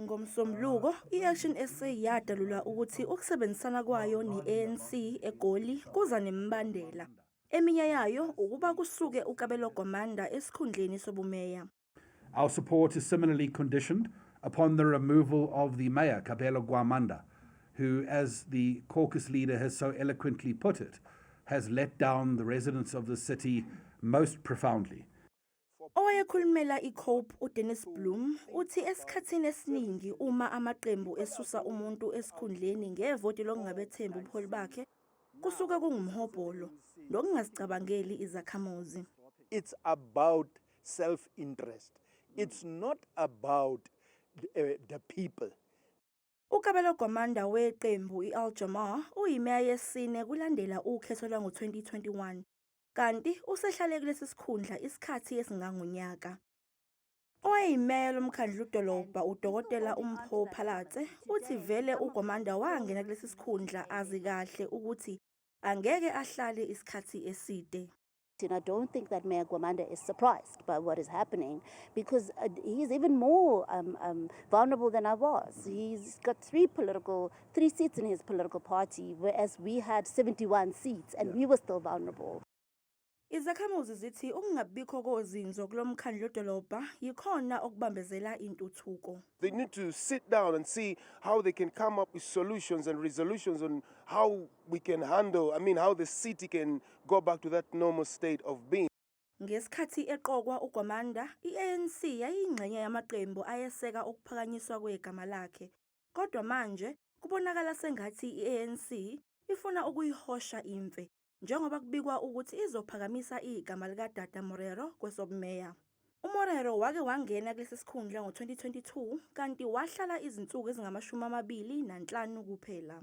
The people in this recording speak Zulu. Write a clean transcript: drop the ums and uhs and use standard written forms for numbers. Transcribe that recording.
NgoMsombuluko, i-Action SA yadalula ukuthi ukusebenzisana kwayo ne-ANC eGoli kuza nemibandela. Eminye yayo ukuba kusuke uKabelo Gwamanda esikhundleni sobumeya. Our support is similarly conditioned upon the removal of the mayor, Kabelo Gwamanda, who, as the caucus leader has so eloquently put it, has let down the residents of the city most profoundly. Owayekhulumela iCope uDennis Bloem uthi esikhathini esiningi uma amaqembu esusa umuntu esikhundleni ngevoti lokungabethembi ubuholi bakhe kusuke kungumhobholo nokungazicabangeli izakhamuzi. It's about self interest. It's not about the people. UKabelo Gwamanda weqembu i-Al Jama-ah uyimeya yesine kulandela ukhetho lwango-2021 kanti usehlale kulesi sikhundla isikhathi esingangonyaka. Owayeyimeya lomkhandlu-dolobha uDokotela uMpho Phalatse uthi vele uGwamanda wangena kulesi sikhundla azi kahle ukuthi angeke ahlale isikhathi eside. And I don't think that Mayor Gwamanda is surprised by what is happening because he's even more vulnerable than I was. He's got three seats in his political party, whereas we had 71 seats and we were still vulnerable. Izakhamuzi zithi ukungabikho kozinzo kulomkhandlu-dolobha yikhona okubambezela intuthuko. They need to sit down and see how they can come up with solutions and resolutions on how we can handle, I mean, how the city can go back to that normal state of being. Ngesikhathi eqokwa uGwamanda, i-ANC yayiyingxenye yamaqembu ayeseka ukuphakanyiswa kwegama lakhe. Kodwa manje kubonakala sengathi i-ANC ifuna ukuyihosha imfe, njengoba kubikwa ukuthi izophakamisa igama likaDada Morero kwesobumeya. UMorero wake wangena kulesi sikhundla ngo-2022 kanti wahlala izinsuku ezingama-25 kuphela.